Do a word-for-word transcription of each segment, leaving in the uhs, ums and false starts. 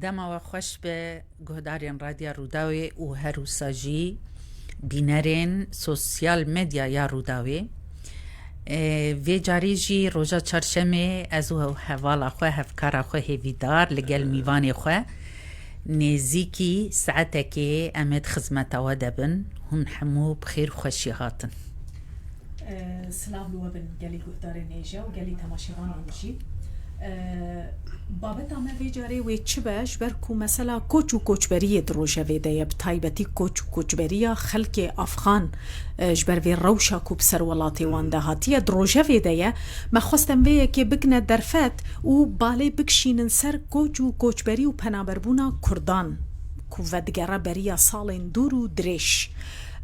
Dema we xweş be guhdarên Radya Rûdawê û her wisa jî bînerên sosyal medya ya Rûdawê. Ê, vê carî jî roja çarşemê ez û hevala xwe, hevkara xwe hêvîdar li gel mîvanê xwe nêzîkî saetekê em ê di xizmeta we de bin. Hûn hemû bi xêr û xweşî hatin. Silav li we bin gelî guhdarên hêja û gelî temaşevanan jî. Babeta me vê carê wê çi be, ji ber ku mesela koç û koçberiyê di rojevê de ye, bi taybetî koç û koçberiya xelkê Afxan, e, ji ber vê rewşa ku bi ser welatê wan de hatiye, di rojevê de ye. Me xwest em vê yekê bikine derfet û balê bikişînin ser koç û koçberî û penaberbûna Kurdan ku vedigere beriya salên dûr û dirêj.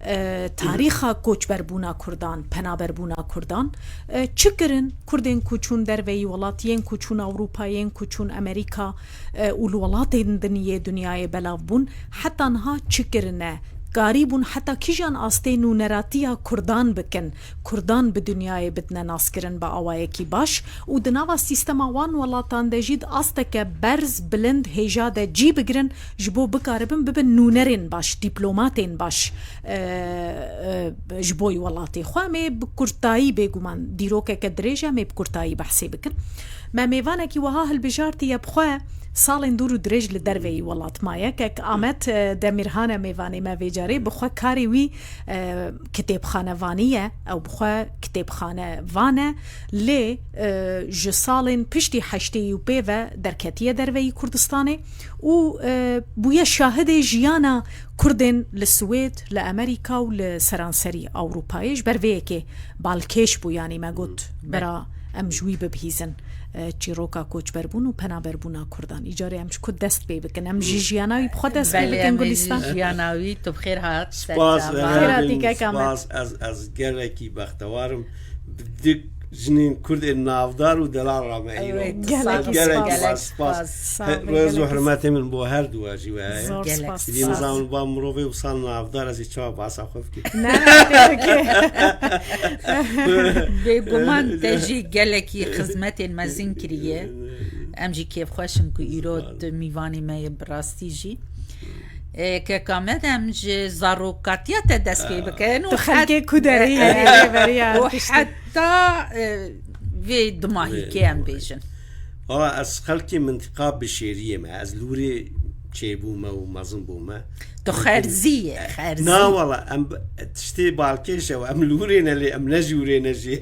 E, tarîxa koçberbûna Kurdan, penaberbûna Kurdan, e, çi kirin? Kurdên ku çûn derveyî welat, yên ku çûn Ewropa, yên ku çûn Amerîka, e, û li welatên din yê dinyayê belav bûn, heta niha çi kirine? Karîbûn heta kîjan astê nûneratiya Kurdan bikin, Kurdan bi dinyayê bidine naskirin bi awayekî baş û di nava sîstema wan welatan de jî di asteke berz, bilind, hêja de cî bigirin, ji bo bikaribin bibin nûnerên baş, dîplomatên baş, e, e, ji bo welatê xwe. Em ê bi kurtayî, bêguman dîrokeke dirêj e, em ê bi kurtayî behsê bikin. Me mêvanekî wiha hilbijartiye bi xwe, salên dûr û dirêj li derveyî welat maye. Kek Amet, e, Demîrhan e mêvanê me vê carê, bi xwe karê wî, e, kitêbxanevanî ye, ew bi xwe kitêbxanevan e, lê, e, ji salên piştî heştê û pê ve derketiye derveyî Kurdistanê û, e, bûye şahidê jiyana Kurdên li Swêd, li Amerîka û li seranserî Ewropayê. Ji ber vê yekê balkêş bû, yanî me got, bira em ji wî bibihîzin, e, çîroka koçberbûn û penaberbûna Kurdan. Îcarê em ji ku dest pê bikin? Em ji jiyana wî bi xwe dest pê Belê, bikin, em ê ji Gulîstan? Jiyana wî, tu bi xêr hat, ser Spas, çava. Xêr hatî, kek Amet. Spas, ez, ez gelekî bextewar im. Bi du jinên Kurd ên navdar û delal re me îro. Evet, Gelekî spas, gelek spas. Spas. Sağ ol, He, rêz û gelekî hurmetê min bo her duwa jî we heye. Zor Gelek spas. Dî spas. Nizanim ba mirovê wisa navdar ez ê çawa bahsa xwe bikim. Ne, ne, peki. Bêguman te jî gelekî xizmetên mezin kiriye. Em jî kêfxweş in ku îro tu mîvanê me yê bi rastî jî. E, keka me de em ji zarokatiya te dest pê bikin û Tu xelkê het-, ku derê yê Erê. Rêveriya û tiştê. Heta, e, vê dumahîkê em bêjin. Valla ez xelkê mintiqa Bişêriyê me. Ez li wirê çêbûme û mezin bûme. Tu xerzî yê, xerzî. Na wala, em b-, tiştê balkêş e, em li wirê ne lê, em ne ji wirê ne jî.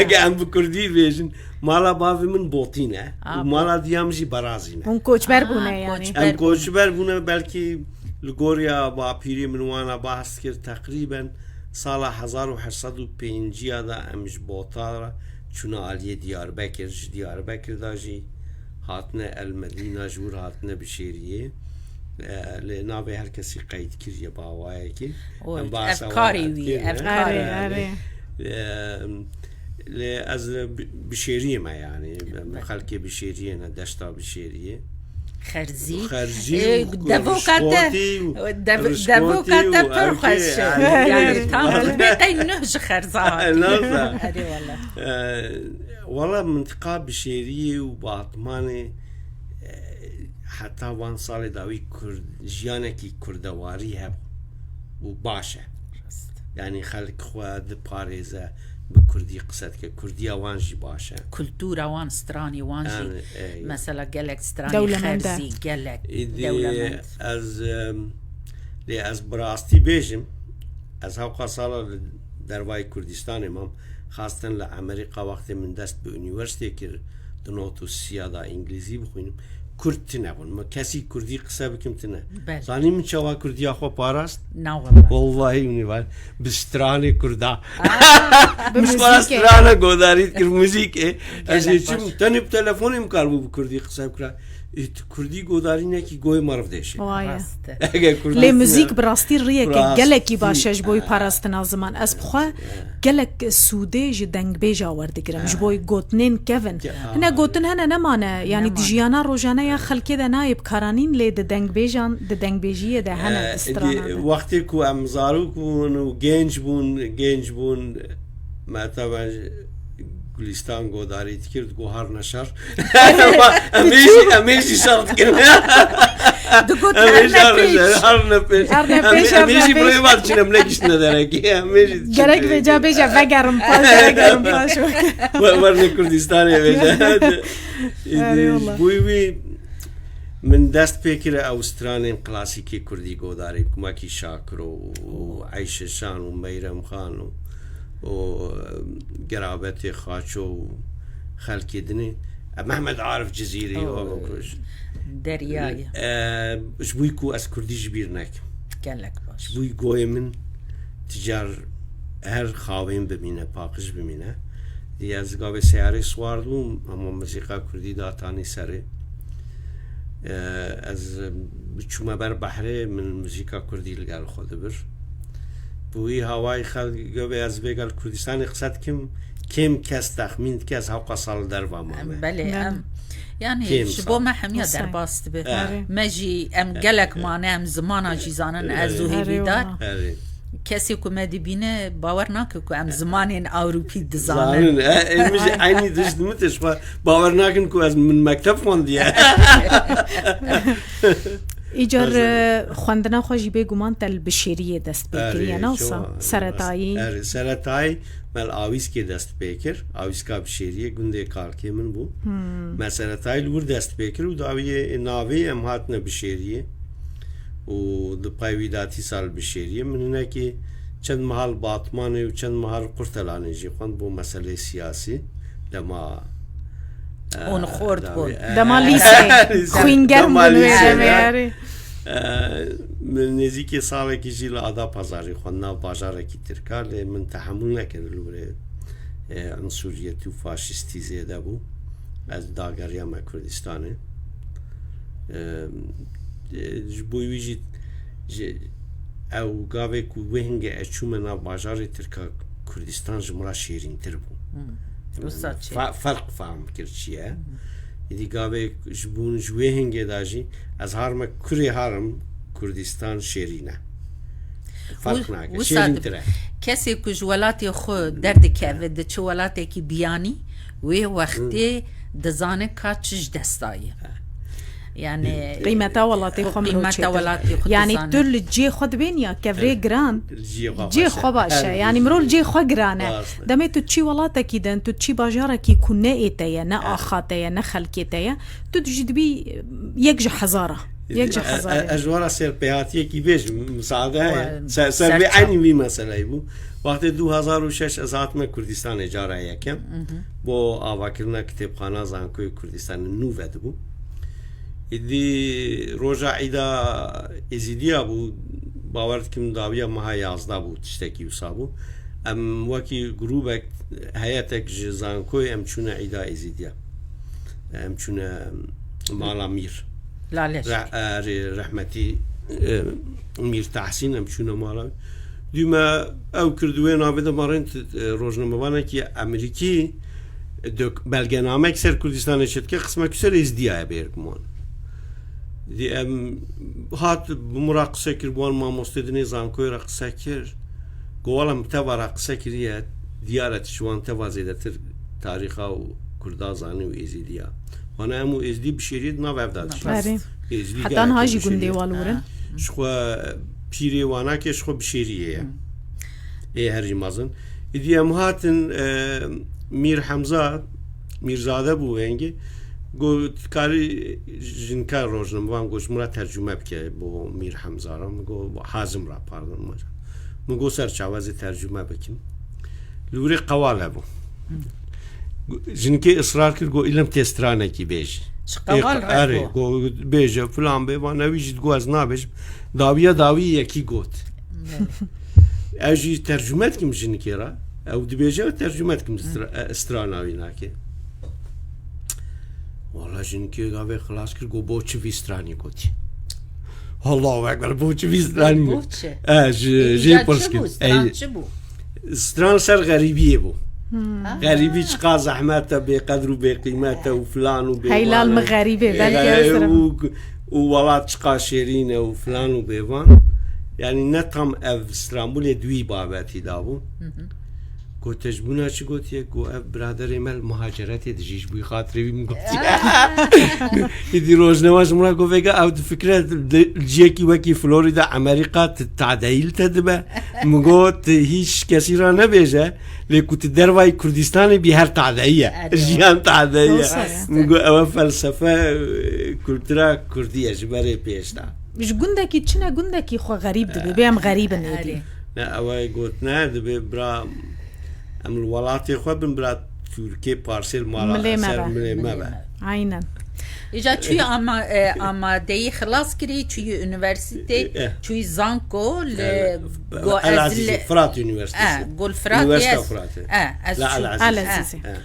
Ege em bi kurdî bêjin, mala bavê min Botîn e û mala diya min jî Berazîn e. Hûn koçber bûne yanî. Em koçber bûne, belkî li goriya bapîrê min wana bahs kir, teqrîben sala hezar û heşt sed û pêncî ya de em ji Bota re çûne aliyê Diyarbekir, ji Diyarbekir de jî hatine El Medîna, ji wir hatine Bişêriyê. E, lê navê her kesî qeyd kiriye bi awayekî. Oy, Em bahsa ev wan karê wî, qeyd kir, ev ne? karê. Erê, erê. E, lê ez bi-, Bişêriyê me yanî. Em Be- xelkê Bişêriyê ne, deşta Bişêriyê. Xerzî. Xerzî Ê, û devoka te, rişkotî û dev-, rişkotî devoka te û pir ew xweş e. Yanî tam dilbê te nuh ji xerza hatî. Naza. Erê wala. E, wala mintiqa Bişêriyê û Batmanê, e, heta van salê dawî Kurd, jiyanekî kurdewarî hebû û baş e. Rast. Yanî xelk xwe diparêze, bi kurdî qise dike. Kurdiya wan jî baş e. Kultura wan, stranê wan jî, Yanî, e, mesela gelek stranê Dewlemend e. xerzî, gelek Îdî dewlemend. ez, em, lê ez bi rastî bêjim, ez hewqa sala li dervayî Kurdistanê mam, xasten li Amerîka wextê min dest bi unîversîtê kir, di not û sî ya da îngilîzî bixwînim, Kurd tune bûn. Min kesî kurdî qise bikim tune. Belê. Zanî min çawa kurdiya xwe parast? Na wela. Wellahî min ê vat, bi stranê kurda. Aa, bi Min ji xwe muzîkê. strana godarî dikir, muzîkê. Ez Gelek ê çim, baş. tenê bi telefonê min karibû bi kurdî qise bikira. Ê, tu kurdî godarî nekî, goyê meriv dêşe. Waye. Rast e. Eger kurdî Lê tune muzîk bi rastî riyeke Rastî. gelekî baş e ji bo Ha. parastina ziman. Ez bi xwe Ha. gelek sûdê ji dengbêja werdigirim. Ha. Ji bo gotinên kevin. Ke-, ha. Hine gotin hene nemane. Yanî di Nemane. jiyana rojane ya xelkê de nayê bikaranîn, lê di dengbêjan, di dengbêjiyê de hene, E, di strana êdî de. wextê ku em zarok bûn û genc bûn, genc bûn, me taban Gulîstan godarî dikir, digot, "Har ne şer." Em ê jî, em ê jî şer dikin. Digot, Em ê "Har jî ne har ne pêş." şer, har ne pêş. Har ne Em ê, pêş, em har ê ne jî pêş. birê vat çin, em negiştine derekê. Em ê jî diçin Gerek derekê. vêca bêje, "Vegerim paş, vegerim paş." We-, werne Kurdistanê vêje. Erê Ji wala. bo wî min dest pê kir ew stranên klasîkê kurdî godarî, kumekî Şakiro û Eyşe Şan û Meyrem Xan û û, e, Gerabetê Xaço û xelkê dinê. E, Mehmet Arif Cizîrî, Oh, o ku ji Deryayê. e, ji bo ku ez kurdî ji bîr nekim. Gelek baş. Ji bo goyê min ti car her xawên bimîne, paqij bimîne. Dî ez gavê seyarê siwar dibûm, hema muzîka kurdî datanî serê. E, ez biçûme ber behrê, min muzîka kurdî li gel xwe dibir. Bi wî hawayî xelk gavê ez vê gel Kurdistanê qise dikim, kêm kes texmîn dike ez hewqa sal derva mame. Belê, Belê. em, yani Kêm ji sal. bo me hemiya Hussein. derbas dibe. Erê. Me jî em gelek mane, em zimana jî zanin, ez û Erê. Erê, hêvîdar. wala. Erê. Kesê ku me dibîne, bawer nake ku em zimanên Ewropî dizanin. Zanin, e, e, min jî eynî tişt min tê, ji xwe bawer nakin ku ez min mekteb xwendiye. Îcar, Ez e, xwendina xwe jî bêguman te li bi şêriyê dest pê Erê, kiriye, ne wisa? çawa? Seretayî. Erê, seretayî me li Awîskê dest pê kir. Awîska bi şêriyê gundê kalkê min bû. Hmm. Me seretayî li wir dest pê kir û dawiyê navê em hatine bi şêriyê. û di pey wî de tîsal bi şêriyê. Min hinekî çend meha li Batmanê û çend meha li Qurtelanê jî xwend bo meseleyê siyasî. Dema, e, Hûn xort dawî-, bûn. e, Dema lîseyê. lîseyê. Xwîngerm Dema bûn wê lîseyê demê de. erê. E, min nêzîkî salekî jî li Adapazarê xwend nav bajarekî Tirka, lê min tehemûl nekir li wirê, e, unsuriyetî û faşîstî zêde bû. Ez dageriyame Kurdistanê. Em, e, ji bo wî jî, ji, ew gavê ku wê hingê ez çûme nav bajarê Tirka, Kurdistan ji min re şêrîntir bû. Hmm. Wisa çi? Fe-, ferq fam kir çi ye. Hmm. Îdî gavê ji bo ji wê hingê de jî ez harme kurê harim Kurdistan şêrîn e. Ferq Wi-, nake. wisa Şêrîntir e. Kesê ku ji welatê xwe derdikeve, diçe welatekî biyanî, wê wextê Hmm. dizane ka çi ji dest daye. Ha. Yani, Qîmeta welatê xwe qîmeta miroçê welatê xwe Yani, dizane. tu li cihê xwe dibên ya kevrê Evet. giran, Cihê xwe cihê xweş e. xwe baş e. Her Yani, cihê. mirov li cihê xwe giran e. Rast e. Demê tu çî welatekî de, tu çî bajarekî ku ne ê te ye, ne Evet. axa te ye, ne xelkê te ye, tu jî dibî yek ji hezara. Yek ji E, hezarê. e, ez ji we re serpêhatiyekî bêjim, misaade heye. Wa-, Se-, ser vê serçav. eynî vî meseleyê bû. Wextê du hezar û şeş ez hatime Kurdistanê cara yekem. Mhm. Bo avakirina kitêbxana Zankoyê Kurdistanê nû vedibû. Îdî roja Îda Êzîdiya bû, bawer dikim dawiya meha yazdeh bû, tiştekî wisa bû. Em wekî grûbek, heyetek ji Zankoyê em çûne Îda Êzîdiya. Em çûne mala Mîr. Laleş. Re-, e, re-, rehmetî, e, Mîr Tahsîn, em çûne mala wî. Dû me ew kir di wê navê de me rênt, e, rojnamevanekî Emerîkî, e, dök-, belgenamek ser Kurdistanê çêdike, qismek ser Êzdiyayê bêrguman. Dî em hat bi min re qise kir, bi wan mamostê dinê Zankoyê re qise kir. Go wela min teva re qise kiriye, diyar e tu ji wan teva zêdetir tarîxa û Kurda zanî û Êzîdiya. Wana em û Êzdî bi şêriyê di nav ev de dişîn. Rast. Erê. Êzdî Heta gelek niha bi jî gundê şêriyê. wan li wir in. Ha. Ji xwe pîrê wana ke ji xwe bi şêriyê ye. Hmm. Ê herî mezin. Îdî em hatin, e, Mîr Hemza, Mîrzade bû wengê. Got, "Karî jinka rojnamevan got, ji min re tercûme bike bo Mîr Hemza re." Min got, "Hazim re, pardon." Min got, "Ser çawa ez ê tercûme bikim." Li wirê qewal hebû. Jinkê israr kir, got, "Îlim tê stranekî bêjî." Ji qewal Ê, re erê, got. got, "Bêje, filan bê." Van, ewî jî digot, "Ez nabêjim." Dawiya dawî yekî got. Evet. Ez jî tercûme dikim jinikê re. Ew dibêje, ez tercûme dikim stra-, e, strana wî nake. Wala jinikê gavê xilas kir, got, "Bo çi vî stranî gotî?" Allahu Ekber, bo çi vî stranî? Bo çi? E, ji, Ê, jê îcar pirs çi kir. bû? Stran Ey, çi bû? Stran ser xerîbiyê bû. Hmm. Ha. Xerîbî çiqa zehmet e, bêqedr û bêqîmet e û filan û bêvan e. Hey lal min xerîbê, belkî E, ez re. û, û welat çiqa şêrîn e û filan û bêvan. Yani ne tam ev stranbûlê di wî babetî de bû. Hı hı. Got, "Te ji bûna çi gotiye?" Got, "Ev biraderê me li muhaceretê dijî, ji bo xatirê wî min gotiye." Îdî rojnameş min re got, "Vêga ew difikire li ciyekî wekî Florida, Amerîka, tu tadeyî li te dibe." Min got, "Hîç kesî re nebêje, lê ku tu dervayî Kurdistanê bî, her tadeyî ye." Erê. Jiyan tadeyî ye. Wisa ye. Min got, "Ew e felsefe, e, kultura kurdî ye, ji berê pêş de." Ji gundekî çi ne gundekî xwe xerîb dibe, bê em xerîb in êdî. Erê. Ne, ew e got, ne, dibe bira em li welatê xwe bin, bira Tirkê parsêl mala Milê me ser be. Milê me be. Aynen. Îca çûyî ama-, e, amadeyî xilas kirî, çûyî unîversîtê, e, çûyî zanko, li, e, go El ez Azîzê, li Fırat Üniversitesi. E, gol Fırat, Üniversite yes. Fırat'ı. E, ez La çû-, El Azîzê. El Azîzê. E.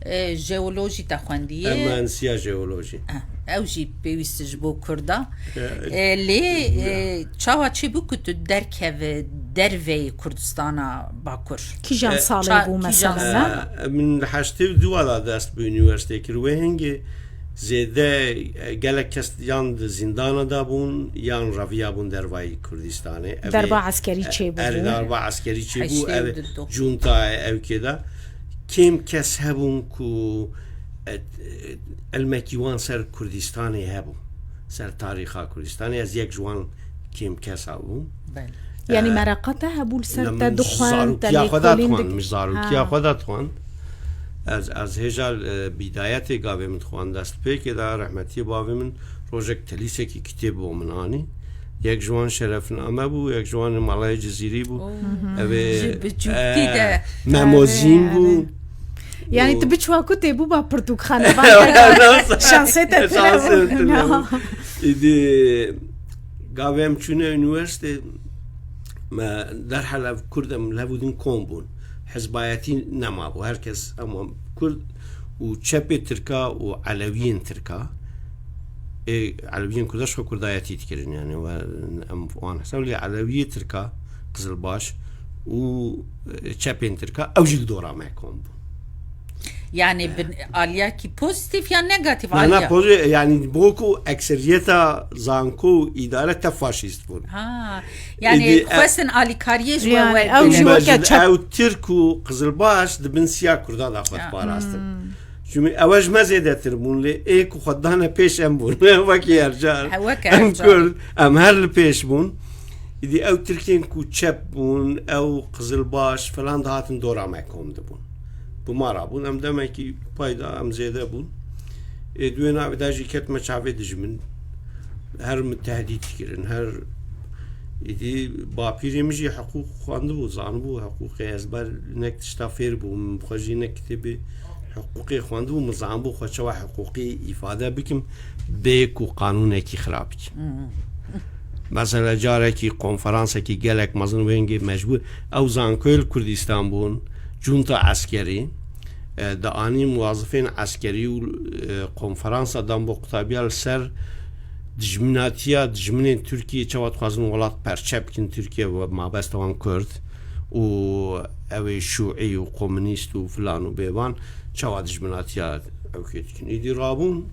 E, jeolojî te xwendiyê. E, mühendisiya jeolojî. E, ew jî pêwîst ji bo Kurda. E, e, lê, e, çawa çêbû ku tu derkeve derveyê Kurdistana Bakur? Kîjan, e, salê ça-, bû kîjan mesela? Sal? E, min li heştê û du da dest bi üniversite kir. Wê hingê zêde, e, gelek kes yan di zîndana de bûn, yan reviya bûn dervayî Kurdistanê. Ev ê, derba eskerî e, çêbû. Erê, derba eskerî çêbû. Heştê û du. Ev cuntayê ewkê de. Kêm kes hebûn ku, e, e, ilmekî wan ser Kurdistanê hebû. Ser tarîxa Kurdistanê. Ez yek ji wan kêm kesa bûm. Belê. Yanî, e, mereqa te hebû li ser te dixwend, te lêkolîn dik-, min ji zaroktiya xwe de dixwend, min ji zaroktiya xwe de dixwend. Ez, ez hêja, e, bîdayetê gavê min dixwend, dest pêkê de, rehmetiyê bavê min rojek telîsekî kitêb bo min anî. Yek ji wan Şerefname bû, yek ji wan Malayê Cizîrî bû. Oh. Ev ê, ji biçûkî e, de. Memozîn bû. Erê, erê. Yanî, û tu biçwa ku tê bû ba pirtûkxane, ba şansê te tune bû. Şansê te tune bû. Îdî gavê em çûne unîversîtê, me derhal ev Kurd em li hev û din kom bûn. Hizbayetî nema bû. Her kes hema Kurd û çepê Tirka û Elewiyên Tirka. Ê, Elewiyên Kurda ji xwe Kurdayetî dikirin, yani, we em wan hesab, lê Elewiyê Tirka, Qizilbaş û, e, çepên Tirka, ew jî li dora me kom bûn. Yani, e, bin aliyakî pozîtîf ya negatîf? Na, na, aliya. Pozî-, yani, bo ku ekseriyeta zanko û îdare te faşîst bûn. Ha, yani, êdî, e, xwestin alîkariyê ji we, yani, werdin. Ew jî weke çep. Ew Tirk û Qizilbaş di bin siya Kurda da xwe diparastin. Hmm. Çimî ew ji me zêdetir bûn, lê ê ku xwe dane pêş em bûn. Wekî her car. He, weke her car. Em Kurd, em her li pêş bûn. Îdî ew Tirkên ku çep bûn, ew Qizilbaş filan dihatin dora me kom dibûn. Bi ma re bûn, em demekî pay da, em zêde bûn. Ê, di wê navê de jî ketime çavê dijmin. Her min tehdît kirin, her, îdî bapîrê min jî hiqûq xwendibû, zanibû, hiqûqê ezber hinek tişta fêr bû, min xwe jî hinek kitêbê hiqûqê xwendibû, min zanibû xwe çawa hiqûqî îfade bikim, bê ku qanûnekî xirab bikim. Mesela carekî konferansekî gelek mezin wêngê mecbûr, ew zankoyê li Kurdistan bûn, cunta eskerî, e, dianî muwazifên eskerî û, e, konferansa dan bo qutabiya li ser dijminatiya, dijminên Tirkiyê çawa dixwazin welat perçe bikin Tirkiye we mabesta wan Kurd û ew ê şûî û komunîst û filan û bêvan çawa dijminatiya ew kê dikin. Îdî rabûn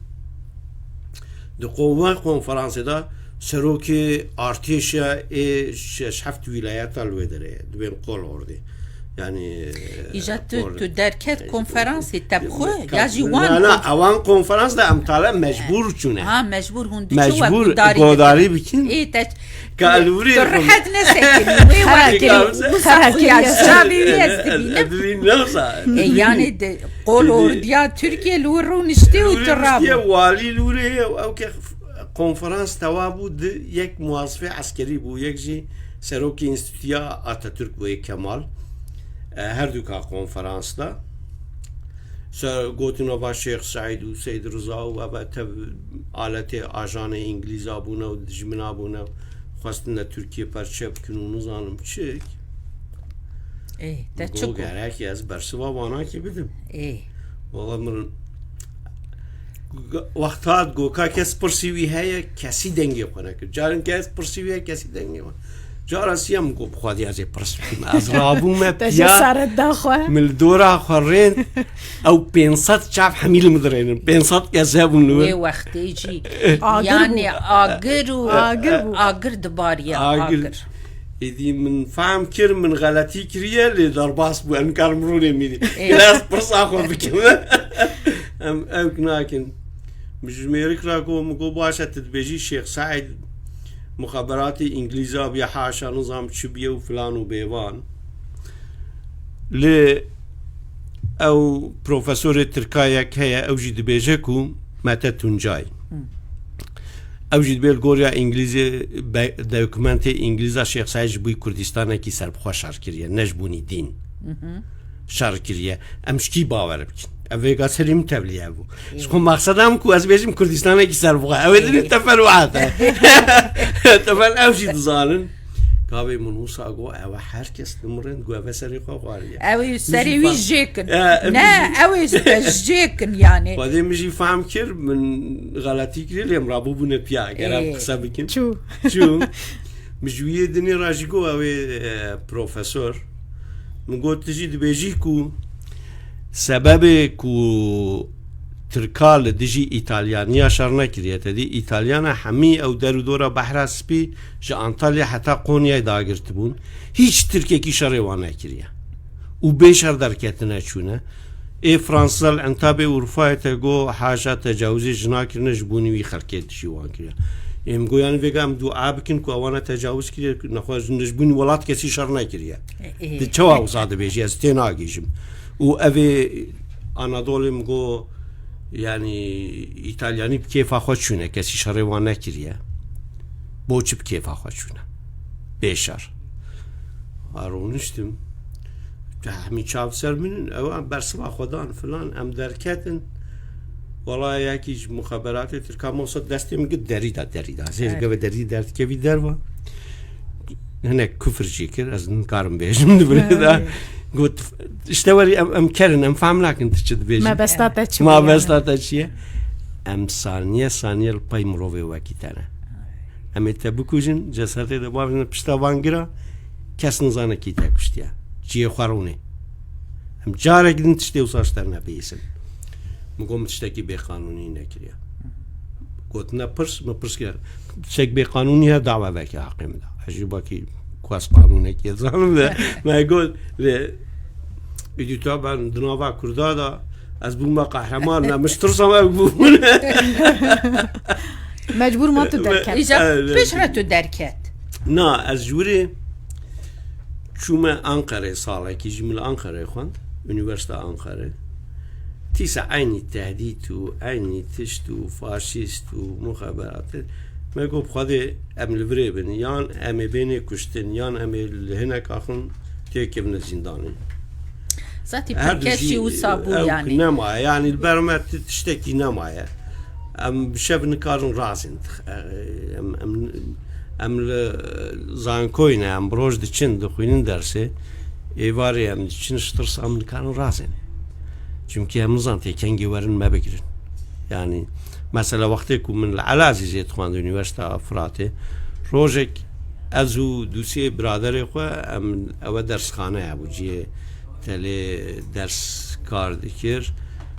di qo-, wan konferansê de serokê artêşa ê şeş heft wîlayeta li wê derê ye, di bên qol ordê. Yani, Îja tu, or-, tu derket e, konferansê te bi xwe, me-, ya jî na, wan na, kon- ewan konferans de em tale mecbûr çûne. Ha, mecbûr hûn diçin we Mecbûr godarî godarî bikin. Bikin. Ê, te Ka li wirê tu xwe rehet nesekinî. Wê Xera wekî kirî, wisa xera xwe ya kirî. Çavê wî ez dibînim. Dibîn ne wisa. E, yani de, qol Dibî- ordiya Tirkiye li wir rûniştî û Li wir tu rûniştiye, rabû. Walî li wirê ye, ew ke konferans tewa bû, di yek muwazifê eskerî bû, yek jî serokê Înstîtuya Atatürk bû, yê Kemal. E, her du ka konferans da. Ser gotin ava Şêx Seîd û Seyd Riza û ava tev aletê ajanê Îngilîza bûne û dijmina bûne, xwestine Tirkiye perçe bikin û nizanim çik. Ê, te çi got? Gerek ez bersiva vana kî bidim. Ê. Wala min g-, wext hat go ka kes pirsî wî heye, kesî dengê xwe nekir. Carin kes pirsî wî heye, kesî dengê xwe. Cara siya min got, "Bi Xwedê ez ê pirs bikim." Ez rabûme Te piya, cesaret da xwe. Min li dora xwe rênd, ew pênc sed çav hemî li min dirênin. Pênc sed kes hebûn li wir. Wê wextê jî. Agir bû. Yani agir û Agir bû. Agir dibariye, Agir. Agir. Êdî min fehm kir, min xeletî kiriye, lê derbas bû, em nikarin rûnê mînî. Ê. Lê ez pirsa xwe bikim. Em ewk nakin. Min ji mêrik re got, min got, "Baş e, tu dibêjî Şêx Seîd muxeberatê Îngilîza bûye, haşa, nizam çi bûye û filan û bêvan." Lê ew profesorê tirka yek heye, ew jî dibêje ku Mete Tuncay. Ew jî dibê li goriya Îngilîzê be-, dokumentê Îngilîza Şêx Seîd ji bo Kurdistanekî serbixwe şer kiriye, ne ji bo dîn. Şer kiriye. Em ji kî bawer bikin? Ev vêga serî min tevlî hebû. Ji xwe maqseda min ku ez bêjim Kurdistanekî serbixwe. Ew ê dinê teferuat e. Tefer ew jî dizanin. Gavê min wisa got, ew her kes li min rind got, ev ê serê xwe xwariye. Ew ê serê wî jêkin. Ne, ew ê jêkin yani. Xwedê min jî fehm kir, min xeletî kiriye, lê em rabûbûne piya, ger em qise bikin. Çû. Çû. Min ji wî yê dinê re jî got, ew ê, e, profesor. Min got, tu jî dibêjî ku sebebê ku Tirka li dijî Îtalyaniya şer nekiriye, te dî Îtalyana hemî ew der û dora Behra Spî ji Antalya heta Konyayê dagirtibûn, hîç Tirkekî şerê wan nekiriye. Û bê şer derketine çûne. Ê Fransiza li Entabê Urfayê te got, haşa, tecawizê jina kirine, ji bo wî xelkê dijî wan kiriye. Ê min got, yani vêga em dua bikin ku ewana tecawuz kiriye, nexwe ji, ji bo welat kesî şer nekiriye. Ê, ê. Di çawa wisa dibêjî, ez tê nagihîjim. Û ev ê Anadolê min got, yani, Îtalyanî bi kêfa xwe çûne, kesî şerê wan nekiriye. Bo çi bi kêfa xwe çûne? Bê şer. Ha, rûniştim. Hemî çav ser min in. Ew em bersiva xwe dan filan. Em derketin. Wala yekî ji muxeberatê Tirka me wisa destê min girt, derî da, derî da. Zêr geve derî derdikevî derva. Hinek kufir jî kir. Ez nikarim bêjim di binê de. Got, işte werî em, em kerin, em fehm nakin tu çi dibêjî. Mebesta te çi bû yani? Mabesta te çi ye? Em saniye saniye li pey mirovê wekî te ne. Em ê te bikujin, cesedê de bavêjin pişta van gira, kes nizane kî te kuştiye. Cihê xwe rûnê. Em carek din tiştê wisa ji te nebihîsin. Min got, min tiştekî bêqanûnî nekiriye. Gotine pirs, min pirs kir. Tiştek bêqanûnî heye, dawa veke heqê min de. Ez jî bakî ku ez qanûnekî dizanim de. Me got, lê îdî tu ben di nava Kurda de ez bûme qehreman, ne min ji tirsa me bûbûne. Mecbûr ma tu derket. Îca pêş re tu derket. Na, ez ji wirê çûme Anqerê salekî, jî min li Anqerê xwend, Unîversîteya Anqerê. Tîsa eynî tehdît û eynî tişt û faşîst û muxeberat. Me got, bi Xwedê em li virê bin, yan em ê bênê kuştin, yan em ê li hinek axin têkevine zîndanê. Zatî Her du pêkeş jî jî wisa bû ew yani. Nemaye, yani li ber me ti-, tiştekî nemaye. Em bi şev nikarin razin. Em, em, em li zankoyê ne, em bi roj diçin, dixwînin dersê. Êvarê em diçin, ji tirsa em nikarin razin. Çimkî em nizan tê kengê werin me bigirin. Yani, mesela wextê ku min li Elazîzê dixwend, Unîversîteya Firatê, rojek ez û du sê biraderê xwe, em, ewe dersxane hebû, cihê telê ders kar dikir,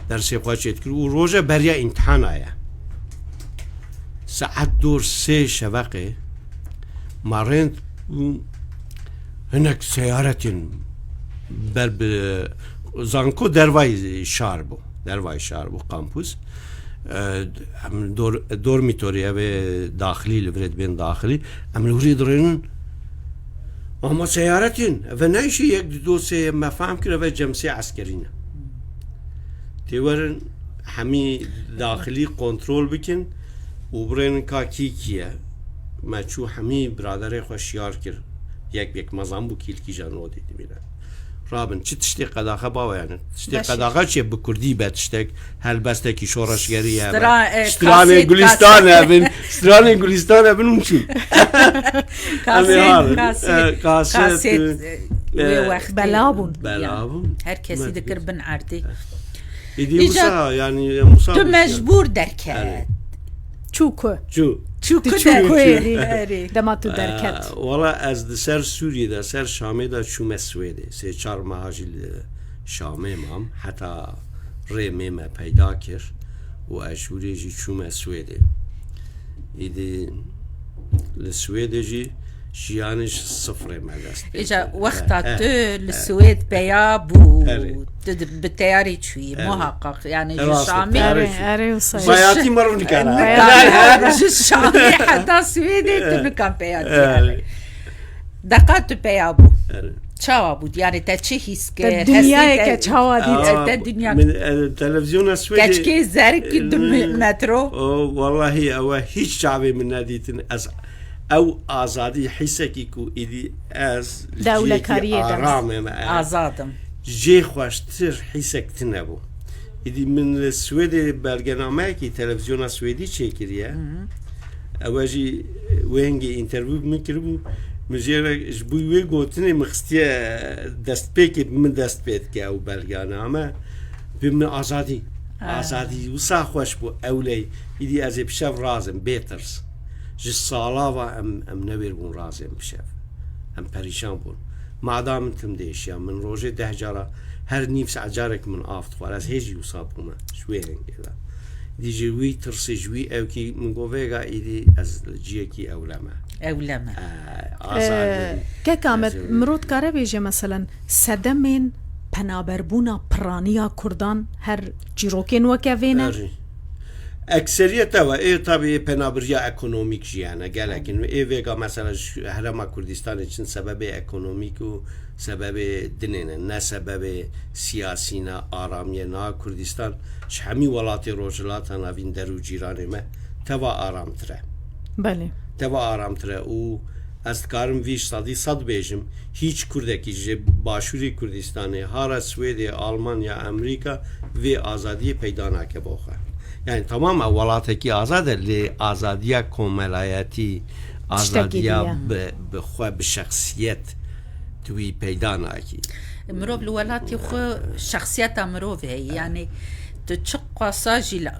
dersê xwe çêdikir û roje beriya îmtihana ye. Saet dor sê şeveqê ma rênd û hinek seyaretên ber bi zanko dervayî şar bû. Dervayî şar bû, kampus. E, em dor-, dormîtorî, ev ê daxilî, li virê dibên daxilî. Em li wirê dirênin. Ama seyaretên, eve neyşî yek di dosê me fehm kir, eve cemsê eskerî ne. Tê werin hemî daxilî kontrol bikin û birênin ka kî kî ye. Me çû hemî biraderê xwe şiyar kir. Yek bi yek me zanbû kî li kîjan odê dimîne. Rabin, çi tiştê qedaxe bawe yani? Tiştê Beşîr. Qedaxe çi ye? Bi kurdî be tiştek, helbestekî şoreşgerî ye. Stra-, e, Stranê kaset, Gulistan kaset. Hebin, stranê Gulistan hebin û çûn. Em ê Kaset, harin. Kaset, E, kaset, kaset, e, e, wê e, wextê bela bûn. Bela bûn. Her kesî Me- dikir bin erdê. Êdî Îca Musa, yani, Musa tu bû mecbûr derket. Erê. Çû ku. Çû. Çû Tu ku çû derket. Ku êrî. Erê. Dema tu derket. Ee, wala ez di ser Sûriyê de, ser Şamê de çûme Swêdê. Sê çar meha jî li Şamê mam. Heta rê mê me peyda kir û ez ji wirê jî çûme Swêdê. Îdî li Swêdê jî Jiyanê ji sifrê me dest pê Îca kir. wexta Eh, tu eh, li eh. Swêd peya bû, Erê. tu di- bi teyarê çûyî, Erê. muhaqqaq. Yani ji Rast e, Şamê, teyarê Erê, çûyî. erê, wisa ye. Bayatî meriv nikare. Nikare. Ji Şamê heta Swêdê tu nikan peya diyare. Deqa tu peya bû. Erê. Çawa bû? Yani te çi hîs kir? Te dinyayeke çawa dît? Te dinya Min, e, televizyona Swêdê Keçkê zerk di e, metro. O, wallahî ewe hîç çavê min nedîtin. Ez ew azadî hîsekî ku îdî ez li Dewlekariyê ciyekî de. aramê me, e, Azadim. jê xweştir hîsek tune bû. Îdî min li Swêdê belgenameyekî televizyona Swêdî çêkiriye. Ewe jî wê hingê întervîw bi min kiribû. Min jê re ji bo wê gotinê min xistiye destpêkê bi min dest pê dike ew belgename. Bi min azadî. Azadî wisa xweş bû ewley. Îdî ez ê bi şev razim bê tirs. Ji sala va em, em newêrbûn razêm bi şev. Em perîşan bûn. Mada min tim diêşiya. Min rojê deh cara her nîv saet carek min av dixwar. Ez hê jî wisa bûme. Ji wê hingê de. Dî ji wî tirsê, ji wî ewkî min got vêga îdî ez li ciyekî ewle me. Ewle me. Eh, azad Ee, bim. Kek Amed, Ez ê- mirov dikare bêje, meselen, sedemên penaberbûna piraniya Kurdan her çîrokên weke vê ne? Erê. Ekseriyet ew e, ê tabî ê penabiriya ekonomîk jî hene, gelek in. Ê vêga mesela ji Herêma Kurdistanê çin sebebê ekonomîk û sebebê dinê ne, ne sebebê siyasî ne, aramiyê ne. Kurdistan ji hemî welatê Rojhilata Navîn, der û cîranê me teva aramtir e. Belê. Teva aramtir e û ez dikarim vî ji sedî sed bêjim, hîç Kurdekî ji Başûrê Kurdistanê, hara Swêdê, Almanya, Amerîka vê azadiyê peyda nake bo xwe. Yani tamam e, welatekî azad e, lê azadiya komelayetî, Tiştekî azadiya din e. bi, bi xwe, bi şexsiyet tu wî peyda nakî. Mirov li welatê xwe şexsiyeta mirov heye. Yani tu çi qasa jî li,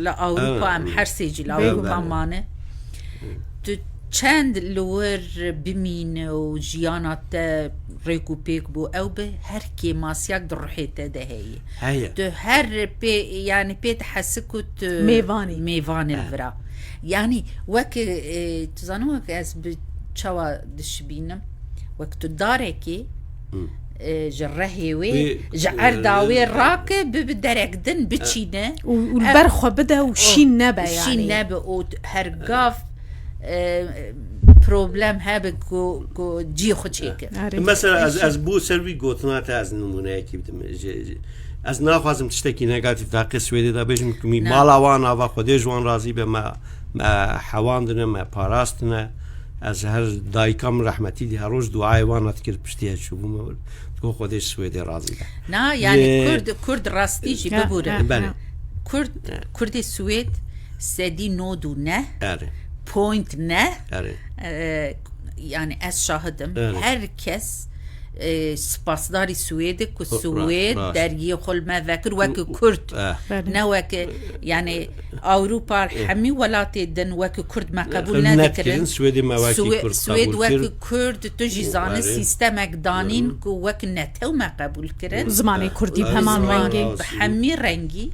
li Ewropa, Evet. em her sê jî li Bêguman. Ewropa mane. Tu çend li wir bimîne û jiyana te rêk û pêk bû, ew bi her kêmasiyak di ruhê te de heye. Heye. Tu her pê, yani pê dihesi ku tu Mêvanî. Mêvanê li vira. Yani wek, e, tu zanin wek ez bi çawa dişibînim, wek tu darekê, e, ji rehê wê, Wê, ji erda wê e, rake, bi, bi derek din biçîne. Û, û li ber xwe bide û şîn nebe yani. Şîn nebe û her gav, e, problem hebe ku, ku cî xwe çêke. Erê. Mesela ez, ez bû ser wî gotina te ez nimûneyekî bidim. Ji, ji, ez naxwazim tiştekî negatîf di heqê Swêdê de bêjim, ku mî Ne. mala wan ava Xwedê ji wan razî be, me, me hewandine, me parastine. Ez her dayika min rehmetî dî her roj duayê wan dikir, piştî ez çûbûme wir. Digot Xwedê ji Swêdê razî be. Na, yani Yê- Kurd, Kurd rastî jî Ya, bibûre. ya, Belê. ya. Kurd, Kurdê Swêd sedî nod û neh, Erê. point neh, Erê. e, yani ez şahidim. Evet. Her kes, e, spasdarî Swêdê ku Rast, Swêd rast. dergiyê xwe li me vekir weke Kurd. Eh. Belê. Ne weke, yani Ewropa hemî welatê din weke Kurd me qebûl Nedikirin, nedikirin. Swêdê me wekî Swê- Kurd Swêd qebûl weke kir. Kurd, tu jî zane Erê. sîstemek danîn ku wek netew me qebûl kirin. Zimanê Kurdî Erê. bi heman Ziman rengê. rast. Bi hemî rengî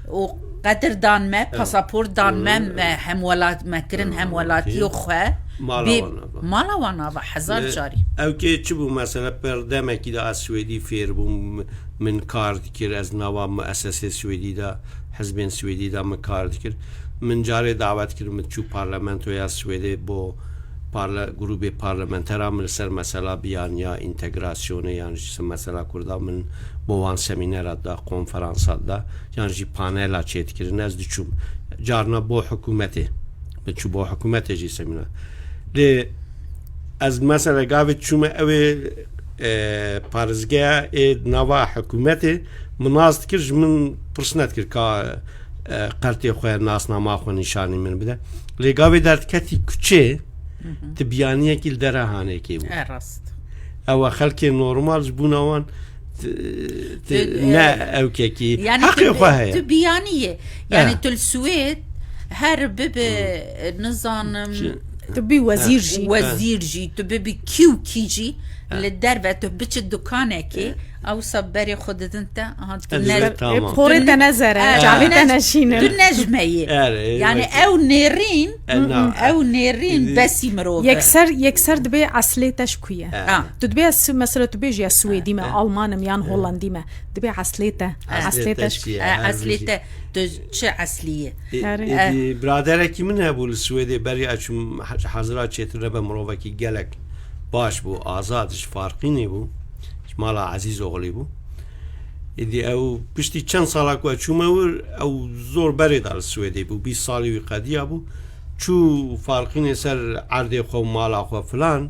û qedirdan me, pasaportdan me, me hemwelat me kirin, hemwelatiyê xwe. Mala Bê- wan ava. Mala wan ava hezar carî. Ew kê çi bû mesela, per demekî de ez Swêdî fêr bûm, min kar dikir, ez nava muessesê Swêdî de, hizbên Swêdî de min kar dikir. Min carê dawet kir, min çû parlamentoya Swêdê bo parla-, grûbê parlamentera min li ser mesela biyaniya întegrasyonê yan jî ser mesela Kurda min bo wan semînera da, konferansa da, yan jî panela çêdikirin, ez diçûm. Carna bo hikûmetê. Min çû bo hikûmetê jî semîner. Lê ez mesela gavê çûme ew ê, e, parêzgeha ê nava hikûmetê min nas dikir, ji min pirs nedikir ka, e, qertê xwe, nasnama xwe nîşanî min bide. Lê gavê derdiketî kuçê, tu biyaniyekî li dera hanekê bû. E, rast. Ew e, xelkê normal ji bûna wan, t-, t-, Tu, ne e, ewkekî. Yani Heqê tu, xwe heye. Tu biyanî ye. Yani Eh. tu li Swêd her bibe, nizanim, Çi- Tu bî wezîr jî. wezîr jî, tu bibî kî û kî jî, Li derve tu biçi dukanekê, ewsa berê xwe didin te, aha, tu Ez ne, ê tamam. Porê te nezere, Eh, çavê tu te ne- neşînin. Tu nejmeyî. Erê, Yani wekî- ew nêrîn, Eh, na. ew nêrîn Ê- besî mirov e. Yekser, yekser dibê eslê te ji ku ye. Ha. Tu dibê ez, mesela tu bêjî ez Swêdî me, Alman im yan Holandî me. Dibê eslê te. Eslê Eslê te te çi ji ye? Eh, Her eslê bijî. te, tu çi eslî ye? Ê- Erê. êdî biraderekî min hebû li Swêdê, berî ez çûm, hezira çêtir nebe, mirovekî gelek baş bû, azad, ji Farqînê bû, ji mala Ezîz Oxlî bû. Êdî ew piştî çend sala ku ez çûme wir, ew zor berê da li Swêdê bû, bîst salî wî qediya bû. Çû Farqînê ser erdê xwe û mala xwe filan.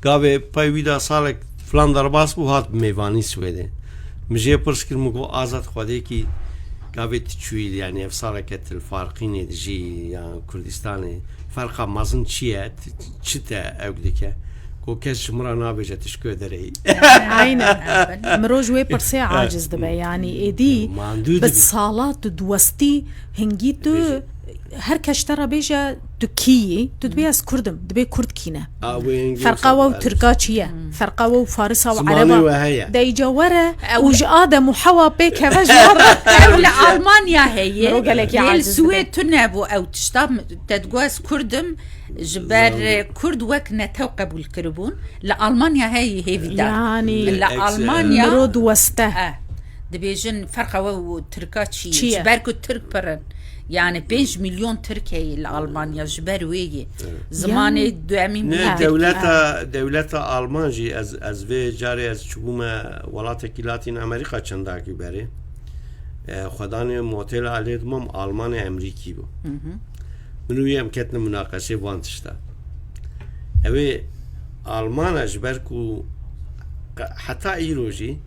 Gavê pey wî da salek filan derbas bû, hat bi mêvanî Swêdê. Min jê pirs kir, min got, Azad, Xwedêkî gavê tu çûyî, yani ev saleke tu li Farqînê dijî ya Kurdistanê, ferqa mezin çi ye? Tu çi te ewk dike? Got, kes ji min re nabêje tu ji ku derê yî. Aynen. Mirov ji wê pirsê aciz dibe. Yani êdî Mandû bi dibî. Sala tu diwestî, hingî tu her kes te re bêje tu kî yî, tu dibê ez Kurd im, dibê Kurd kî ne. A, wê hingî Ferqa wisa we û ez- Tirka çi ye? Ferqa we û Farisa û Zimanê Ereba. We heye. Deyca were Ew- û ji Adem û Hewa pê keve ji wan re. Ew li Almanya heye. Mirov gelekî Lê li aciz Swêd dibe. tune bû ew tişta, te digot ez Kurd im, ji ber e, Kurd wek netew qebûl kiribûn. Li Almanya heye hêvîdar. Yani Li Ex- Almanya Mirov diweste. Eh, dibêjin ferqa we û Tirka çi? Çi ye? Ji ber ku Tirk pir in. Yani pênc milyon Tirk heye li Almanya, ji ber wê yê. Zimanê duyemîn Ne, bû Tirk. dewleta, dewleta Alman jî, ez, ez vê carê ez çûbûme welatekî Latîn Amerîka çendakî berê. E, xwedanê motela lê dimam Almanê Emrîkî bû. Min û wî em ketine munaqeşê van tişta. Ew ê Almana ji ber ku qe- heta îro jî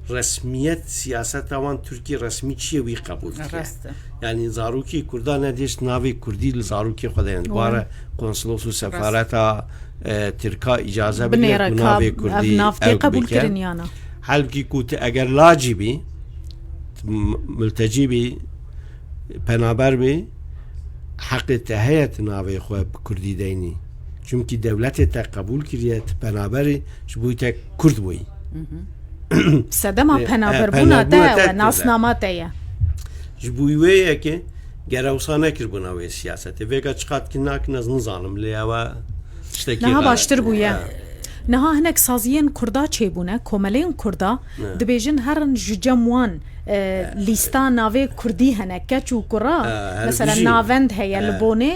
resmiyet, siyaseta wan Tirkî resmî çi ye wî qebûl kiriye. Rast e. Yani zarokê Kurda nedêşt navê Kurdî li zarokê xwe de, yani bare konsolos û sefareta e, Tirka îcaze bigire Binêre ku ka navê Kurdî ev nav tê ew qebûl bike. Kirin yana. Halbikî ku tu eger lacî bî, tu m- miltecî bî, penaber bî, heqê te heye tu navê xwe bi Kurdî deynî. Çimkî dewletê te qebûl kiriye, tu penaberî, ji bo te Kurd bûyî. Sedema E, penaberbûna penaberbûna te te ye, Kurd e. nasnama te ye. Ji bo wê yekê gere wisa nekiribûna wê siyasetê. Vêga çiqat ki nakin ez nizanim, lê ew e tiştekî Niha xelet baştir bû. bûye. Ha. Niha hinek saziyên Kurda çêbûne, komeleyên Kurda dibêjin herin ji cem wan e, lîsta navê Kurdî hene, keç û kura. Ha, her Mesela bijî. navend heye Ha. li Bonê,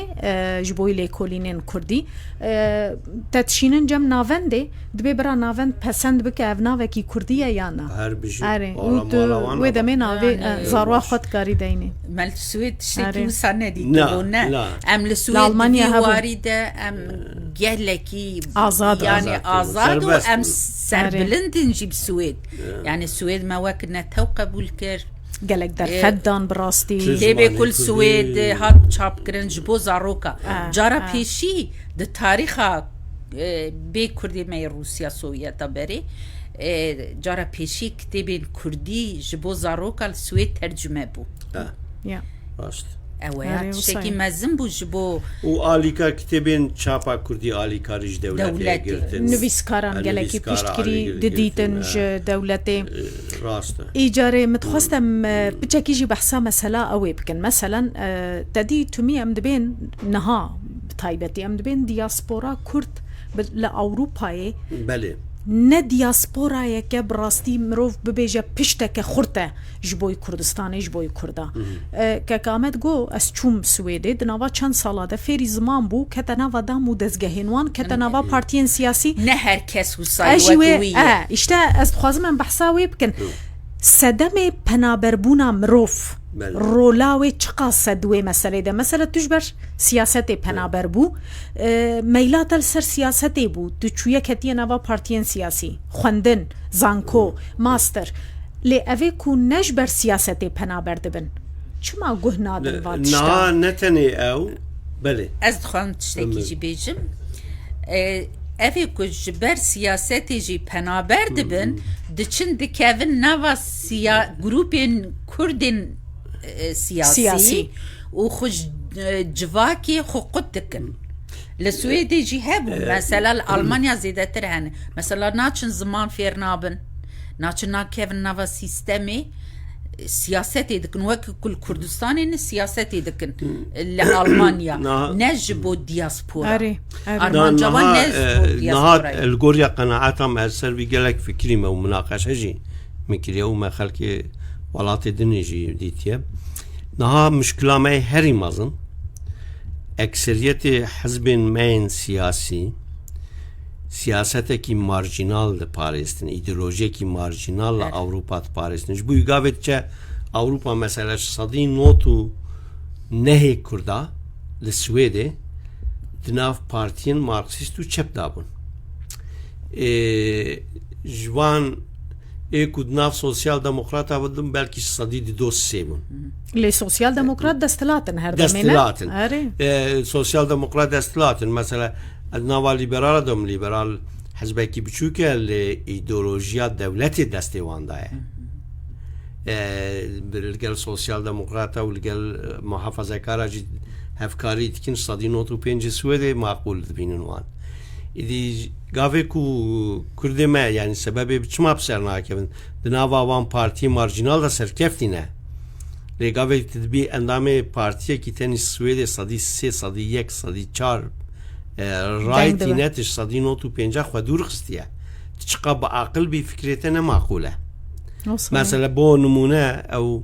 e, ji bo lêkolînên Kurdî. E, te dişînin cem navendê, dibê bira navend pesend bike, ev navekî Kurdî ye ya na? Her bijî. Erê, Wala û tu mala wan wê demê nabin. navê Yani, e, zarwa xwe dikarî deynî. Me li Swêd tiştekî Erê. wisa nedî. Na, Bo ne. na. Em li Li Swêd Almanya di hebû. warî de em gelekî Azad. Yani Azad azad û serbest em bûn. serbilind in jî bi Swêd. Yani Swêd me wek netew qebûl kir. Gelek derfet dan bi rastî. Tij- Têbê Zimanê kul Kurdî. Swêd hat çap kirin ji bo zaroka. Ha, Cara ha. pêşî di tarîxa e, bê Kurdê me yê Rûsya Sovyeta berê, e, cara pêşî kitêbên Kurdî ji bo zaroka li Swêd tercime bû. Ha, Ya. rast. Ew ya Erê, tiştekî wisa ye. Mezin bû ji bo Û alîkar kitêbên çapa Kurdî alîkarî ji dewletê Dewletê. girtin. Nivîskaran Ha, gelekî nivîskara piştgirî alî girtin, didîtin ha. Ji dewletê. E, rast e. Îcarê min dixwest em e, piçekî jî behsa mesela ew ê bikin. Meselen, e, te dî tumî em dibên niha bi taybetî em dibên diaspora Kurd bi- li Ewropayê Belê. ne diasporayeke bi rastî mirov bibêje pişteke xurt e ji boy Kurdistanê, ji boy Kurda. E, Kek Amed got, ez çûm Swêdê, di nava çend sala de fêrî ziman bû, kete nava dam û dezgehên wan, kete nava partiyên siyasî. Ne her kes wisa Ez jî wek wê, wî ye. e, işte ez dixwazim em behsa wê bikin. Sedemê penaberbûna mirov, Belê. rola wê çiqas e di wê meselê de? Mesela tu ji ber siyasetê penaber bû, e, meyla te li ser siyasetê bû, tu çûye ketiye nava partiyên siyasî, xwendin, zanko, master. Lê evê ku ne ji ber siyasetê penaber dibin, çima guh nadin van tiştan? Niha ne tenê ew, belê. Ez dixwazim tiştekî Emre. jî bêjim. E, Evê ku ji ber siyasetê jî penaber dibin, diçin dikevin nava siya, grûpên Kurdên e, siyasî Siyasî. û xwe ji, e, civakê xwe qut dikin. Li Swêdê jî hebû. Mesela li Almanya zêdetir hene. Mesela naçin ziman fêr nabin. Naçin nakevin nava sîstemê. Siyasetê dikin. Wek ku li Kurdistanê ne siyasetê dikin. Li Almanya. Niha Ne ji bo diaspora. Erê, erê. Armanca wan niha, ne ji bo e, niha diasporayê. Li goriya qenaeta me ez ser vî gelek fikirî me û minaqeşe jî min kiriye û me xelkê welatê dinê jî dîtiye. Niha muşkila me herî mezin, ekseriyetê hizbên me yên siyasî, siyasetekî marjînal diparêstin, îdeolojiyekî marjînal li Ewropa diparêstin. Ji bo wî gavê diçe Ewropa, mesela ji sedî nod û nehê Kurda li Swêdê di nav partiyên marksîst û çep de bûn. Ê, ji wan ê ku di nav sosyal demokrata bidin, belkî sedî dido sê bûn. Lê sosyal demokrat desthilat in her demê, ne? Desthilat in. Erê. E, sosyal demokrat desthilat in. Mesela, ez nava liberala de bim, liberal hizbekî biçûk e, lê îdeolojiya dewletê destê wan de ye. E, li gel sosyal demokrata û li gel, e, muhafazekara jî hevkarî dikin, sedî nod û pênc Swêdê maqûl dibînin wan. Îdî gavê ku Kurdê me, yanî sebebê bi çima bi ser nakevin, di nava wan partiyê marjînal de serkeftî ne. Lê gavê tu dibî endamê partiyekî tenî Swêdê sedî sê, sedî yek, sedî çar, e, ray Deng dibe. Tîne tu ji sedî nod û pênc xwe dûr xistiye. Tu çiqa bi aqil bî, fikrê te ne maqûl e. Olsun. Mesela bo nimûne ew,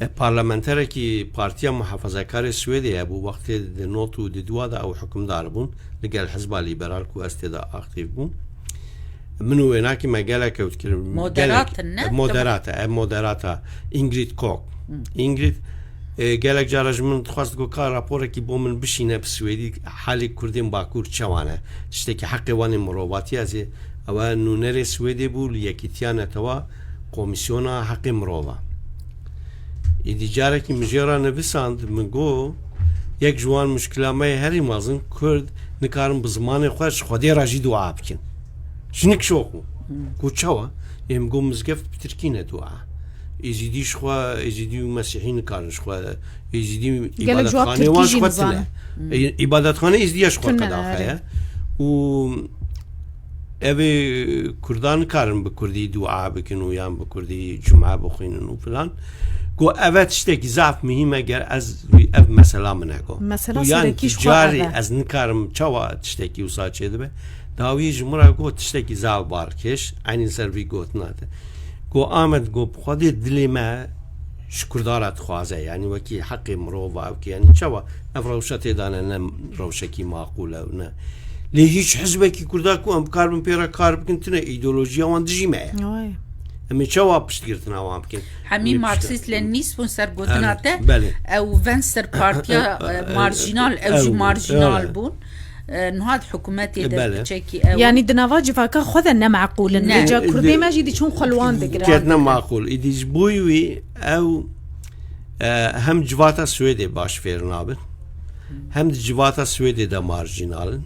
e, parlamenterekî Partiya Muhafazakarê Swêdê hebû, wextê di nod û di dua de ew hukimdar bûn, li gel Hizba Liberal ku ez tê de aktîf bûm. Min û wênakî me gelek ew dikir. Moderat gelek, in, ne? E, moderat e, ev moderat e. Ingrid Koch. Hı. Ingrid, e, gelek cara ji min dixwest, got, ka raporekî bo min bişîne bi swêdî, halê Kurdên Bakur çawa ne? Tiştekî heqê wan ê mirovatî, ez ê, ew e nûnerê Swêdê bû, li Yekîtiya Netewa, Komîsyona Heqê Mirova. Îdî carekî min jê re nivisand, min got, yek ji wan muşkila me yê herî mezin, Kurd nikarin bi zimanê xwe ji Xwedê re jî dua bikin. Jinik şok bû. Hmm. Got, çawa? Ê, min got, mizgeft bi tirkî ne dua. Êzîdî ji xwe, Êzîdî û Mesîhî nikarin ji xwe, Êzîdî Gelek cewab îbadetxanê tirkî wan jî ji xwe nizane. Tune. Hmm. Ê, îbadetxanê Êzîdiya ji xwe Tune, qedaxe erê. Ye. Û ev ê Kurdan nikarin bi Kurdî dua bikin û yan bi Kurdî cuma bixwînin û filan. Got, ev e tiştekî zaf muhîm e, ger ez ev mesela min e, got. Mesela Û yan serekî ji xwe carê ev e. Ez nikarim, çawa tiştekî wisa çêdibe? Dawiyê ji min re got, tiştekî zaf balkêş, eynî ser vî gotina te. Got, Amed, got, bi Xwedê dilê me ji Kurdan re dixwaze, yanî wekî heqê mirov ew ki, yanî çawa ev rewşa tê de ne, ne rewşekî maqûl e û ne. Lê hîç hizbekî Kurda ku em bikaribin pê re kar bikin, tune, îdeolojiya wan dijî me ye. Oy. Em ê çawa piştgirtina wan bikin? Hemî Em ê pişt- Marksîst Lenînîst bûn ser gotina Erê, te. Belê. Ew Venstre partiya, e, marjînal, ew jî Ew, marjînal ew. Bûn. E, niha di hikûmetê de Belê. Piçekî ew. Yanî di nava civaka xwe de ne meqûl in. Ne. Vêca Kurdê me jî diçûn xwe li wan digirin. Ketine maqûl. Îdî ji bo wî ew, e, hem civata Swêdê baş fêr nabin, hem di civata Swêdê de marjînal in.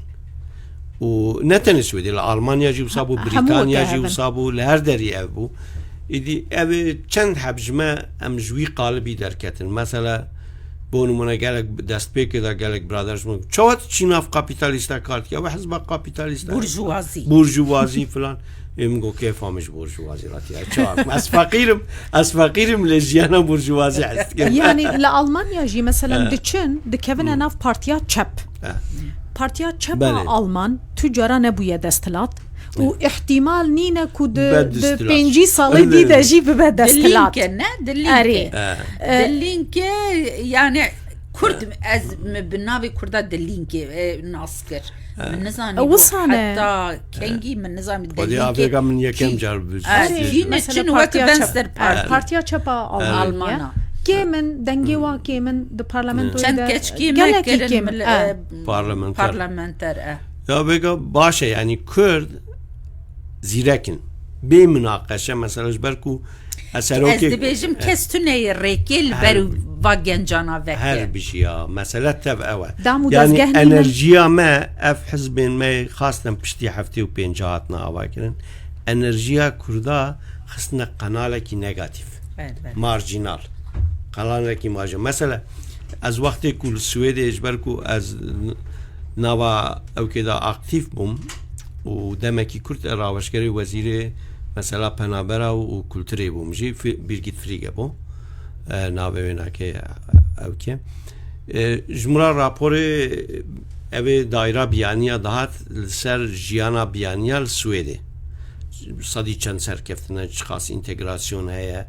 Û ne tenê Swêdê, li Almanya jî wisa bû, Ha, hemû Brîtanya weke jî hev in. Wisa bû, li her derî ev bû. Îdî ev ê çend heb ji me em ji wî qalibî derketin. Mesela, bo nimûne gelek destpêkê de gelek birader ji min, çawa tu çî nav kapîtalîsta kar dike? Ew hizba kapîtalîst e. Burjuvazî. Burjuvazî filan. Ê min got, kêfa min ji burjuvazî re tîya. Çawa? Ez feqîr im, ez feqîr im, lê jiyana burjuvazî hez dikim. Yanî li Almanya jî, mesela, He. Diçin, dikevine Hı. Nav partiya çep. He. Partiya çep a Belê. Alman tu cara nebûye desthilat û Hı. Îhtimal nîne ku di, Be di desthilat. Pêncî salê Hı. Dî de jî bibe Di desthilat. Linke, ne? Di Linke. Erê. He. E, Di Linke, yani, Kurd, ez mi bi navê Kurda Di Linke, e, nas kir. Min nizanî E, wisa ne? Heta kengî min nizanî Xwedî Di Linke avêga min yekem kî? Car bi- E, Erê, kî ne mesela çin wek partiya çep. Venstre E, Party. Partiya çep a Almanya. Almana. Kêm in, dengê wa kêm in di parlamentoyê Çend de keçkî me gelekî kirin kêm in. Mil-, E. e, Parlamenter. Parlamenter, e. Ya vêga baş e, yanî Kurd zîrek in. Bê minaqeşe, mesela ji ber ku ez serokê Ez dibêjim, kes tune ye rêkê li Her ber û va gencana veke. Her bijiya, mesele tev ew e. Dam û Yani dezgeh nînin. Enerjiya me, ev hizbên me xastin piştî heftê û pênc hatina avakirin. Enerjiya Kurda xistine qenalekî negatîf. Evet, evet. Marjînal. Qenalekî marjînal. Mesela, ez wextê ku li Swêdê, ji ber ku ez Nava ewkê de aktîf bûm û demekî kurt e raweşgerê wezîrê mesela penabera û kulturê bûm jî. Fi-, Birgit Frege bû, e, navê wê nake ewkê. E, ji min re raporê ev ê daîra biyaniya dihat li ser jiyana biyaniya li Swêdê. Sedî çend serkeftine, çiqas întegrasyon heye,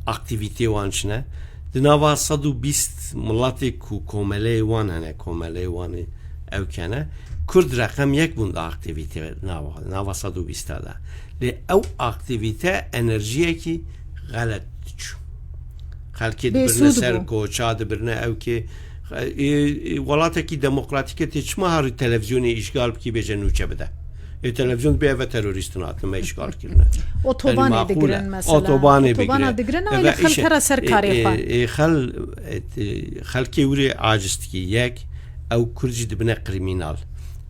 aktîvîtê wan çi ne. Di nava sed û bîst miletê ku komeleyê wan hene, komeleyê wan ê ewk hene, Kurd reqem yek bûn di aktîvîtê nava, nava sed û bîst de. Lê ew aktîvîte enerjiyekî xelet diçû. Xelkê dibirine Bêsûd ser bû. Koça, dibirine ewkê. E, e, welatekî demokratîk e, tê çima harî televîzyonê îşgal bikî, bêje nûçe bide? Ê televîzyon dibê ev terorîstin hatine me îşgal kirine. Otobanê Yanî maqûl e. Digirin mesela. Otobanê Otobana bigire. Digirin, Eve aile xelk îşe-, hera ser e, karê e, xwe. E, xel-, e, e, xelkê wî rê aciz dikî. Yek, ew Kurd jî dibine krîmînal.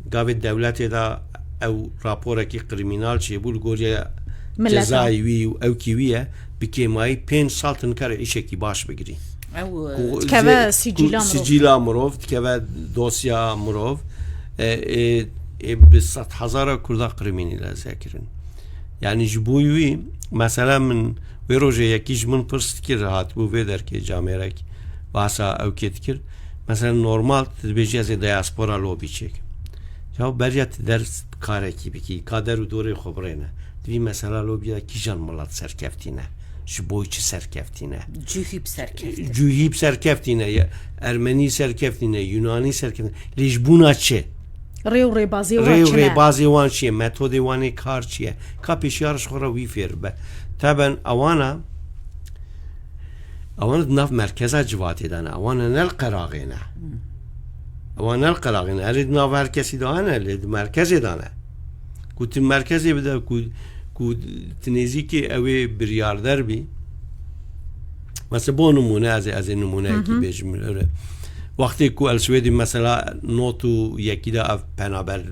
Gavê dewletê de ew raporekî krîmînal çêbû li goriya Mileta. Cezayê wî û ewkî wî ye, bi kêmayî pênc sal tu nikare îşekî baş bigirî. Ew, Ku e, Dikeve zê-, sicîla ku mirov. Sicîla mirov, dikeve dosya mirov, e, e, e, bi sed hezara Kurda krîmînalize kirin. Yanî ji bo wî, mesela min wê rojê yekî ji min pirs dikir, hatibû vê derkê camêrek, bahsa ewkê dikir. Mesela normal tu dibêjî ez ê diaspora lobî çêkim. Ya beriya tu der karekî bikî, ka der û dorê xwe birêne. Di vî mesela lobî de kîjan milet serkeftî ne? Ji bo çi serkeftî ne? Cihî bi serkeftî. Cihî bi serkeftî ne, ye-, Ermenî serkeftî ne, Yunanî serkeftî ne. Lê ji bona çi? Rê û rêbazê wan Rê û çi ne? Rêbazê wan çi ye? Metodê wan ê kar çi ye? Ka pêşiya re ji xwe re wî fêr bibe. Teben ewana, ewana di nav merkeza civatê de ne. Ewana ne li qeraxê ne. Ewana ne li qeraxê ne. Erê di nav her kesî de ne, lê di merkezê de ne. Ku tu merkezê bide, ku, ku tu nêzîkê ew ê biryarder bî. Mesela bo nimûne, ez ê, ez ê nimûneyekî Hı hı. bêjim. Öyle. Wextê ku el Swêdî mesela not û yekî de ev penaberî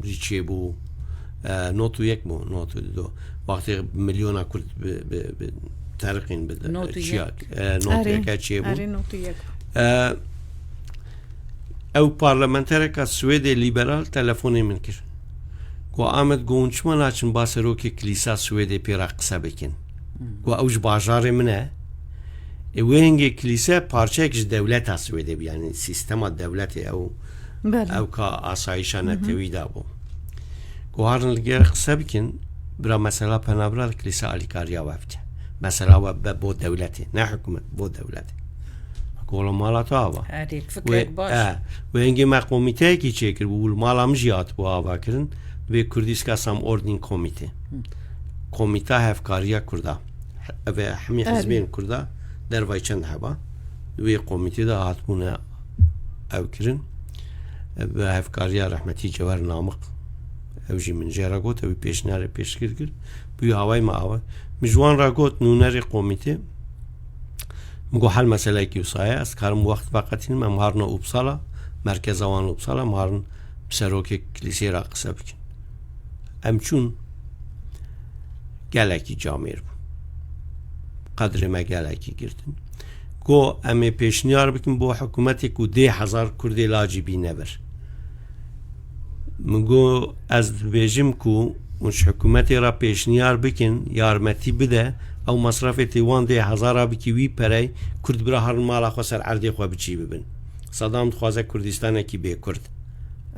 çêbû, e, not û yek bû, not û du. Wextê milyona Kurd bi, bi, bi teriqîn bi Not û çiya, yek. E, not û Erê, yeke çêbû. Erê not û yek. E, ew parlamentereka Swêdê lîberal telefonê min kir. Ku Amed, ku hûn çima naçin ba serokê kilîsa Swêdê pê re qise bikin? Hmm. Ku ew ji bajarê min e. Ê wê hingê kilîse parçeyek ji dewleta Swêdê bû, yanî sîstema dewletê ew, Belê. Ew ka asayişa Hı hı. netewî da bû. Ku harin li gel qise bikin, bira mesela penabira li kilîse alîkariya we bike. Mesela we be bo dewletê, ne hikûmet, bo dewletê. Ku wela mala te ava. Erê, fikrek Wê, baş. E, wê hingê me komîteyekî çêkiribû, li mala min jî hatibû avakirin, divê Kurdiska Samordning Komîte. Hı. Komîta Hevkariya Kurda. Ev e hemî Erê. Hizbên Kurda, dervayî çend heba. Di wê komîtê de hatibûne ew kirin. Bi hevkariya rehmetî Cewer Namik, ew jî min jê re got, ew pêşniyarê pêşkir kir. Bi wî awayî me ava. Min ji wan re got, nûnerê komîtê, min got, hel meseleyekî wisa ye, ez dikarim wext veqetînim, em harine Uppsala, merkeza wan Uppsala, em harin bi serokê kilîsê re qise bikin. Em çûn, gelekî camêr bû. Qedrê me gelekî girtin. Got, em ê pêşniyar bikin bo hikûmetê ku dê hezar Kurdê lacî bîne vir. Min got, ez dibêjim ku hûn ji hikûmetê re pêşniyar bikin, yarmetî bide, ew mesrefê tê wan dê hezara bikî wî perey, Kurd bira herin mala xwe ser erdê xwe biçî bibin. Sedam dixwaze Kurdistanekî bê Kurd.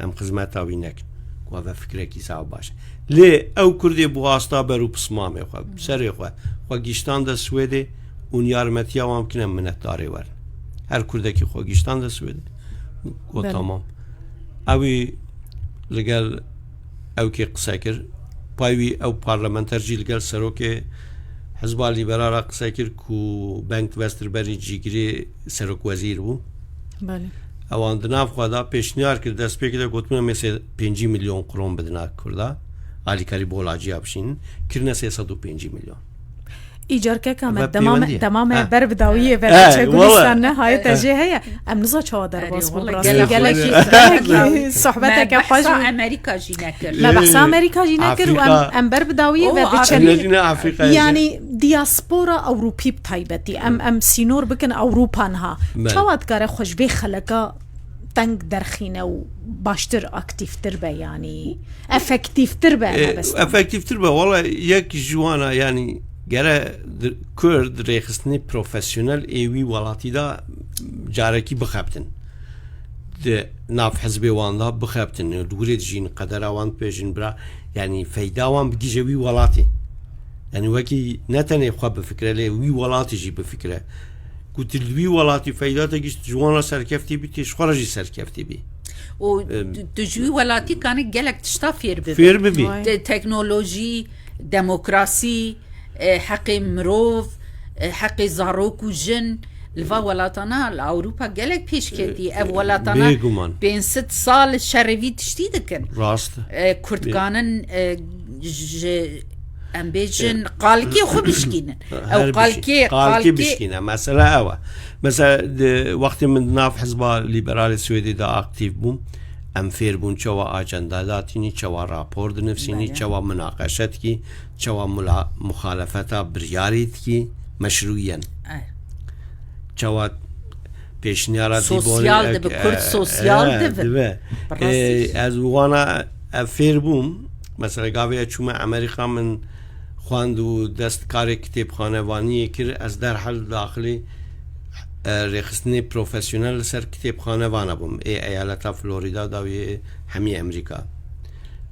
Em xizmeta wî nekin. Ku eve fikrekî zaf baş e. Lê ew Kurdê bi asta ber û pismamê xwe, serê xwe, xwe giştande Swêdê û yarmetiya wan bikin, em minetdarê werin. Her Kurdekî xwe giştande Swêdê. Got Belê. Tamam. Ewî li gel ewkê qise kir. Pay wî ew parlamenter jî li gel serokê Hizba Lîberal re qise kir ku Bengt Westerberg cîgirê serokwezîr bû. Belê. Ewan di nav xwe de pêşniyar kir, destpêkê de gotin em ê sê pêncî milyon kron bidin a Kurda. Alîkarî bo laciya bişînin. Kirine sê sed û pêncî milyon. Îcar keka me Ve dema me, pêwendî ye. Dema me Ha. ber bi dawiyê ve He, biçe wala. Gulîstan ne hayete He. jê heye. Em niza çawa derbas Erê, bû wala, bi rastî. Gelek Gelekî, xweş. gelekî sohbeteke Me xweş behsa bû. Amerîka jî nekir. Me behsa Amerîka jî nekir û em, Afrîka. Em ber bi dawiyê O, ve biçin. Afrîka. Nerîne Afrîkayê jî. Yanî diaspora Ewropî bi taybetî. Em, em sînor bikin Ewropa niha. Belê. Çawa dikare xwe ji vê xeleka teng derxîne û baştir aktîftir be, yanî efektîftir be, E, mebestan. Efektîftir be. Wala yek ji wana, yanî gere di-, Kurd rêxistinê profesyonel ê wî welatî de carekî bixebtin. Di nav hizbê wan de bixebtin. Di wirê dijîn, qedera wan dibêjin bira, yanî feyda wan bigihîje wî welatî. Yanî wekî ne tenê xwe bifikire, lê wî welatî jî bifikire. Ku tu li wî welatî feyda te gişt, ji wan re serkeftî bî, tê ji xwe re jî serkeftî bî. Û Em. tu, tu ji wî welatî kanî gelek tişta fêr bibî. Fêr bibî. Vay. Te-, teknolojî, demokrasî, e, heqê mirov, e, heqê zarok û jin, li va welatana, li Ewropa gelek pêş ketî. Ev welatana Bêguman. pênc sed sal şerê vî tiştî dikin. Rast. E, Kurd Bê- kanin, e, ji, em bêjin, qalkê xwe bişkînin. Ew Her bişî. qalkê, Qalkê qalkê bişkîne. Mesele ew e. Mesela, di, wextê min di nav Hizba Liberalê Swêdê de aktîf bûm, em fêr bûn çawa ajenda datînî, çawa rapor dinivsînî, Belê. çawa munaqeşe dikî, çawa mula-, muxalefeta biryarî dikî, meşrûyen. Ay. Çawa pêşniyara Sosyal dîborî dibe, ek-, Kurd e, sosyal e, dibe. dibe. Bi rastî. E, ez wana, e, fêr bûm. Mesela gavê ez çûme Amerîka, min xwend û dest karê kitêbxanevaniyê kir. Ez derhal daxilî, e, rêxistinê profesyonel li ser kitêbxane vana bûm. Ê eyaleta Florida da wê hemî Amerîka.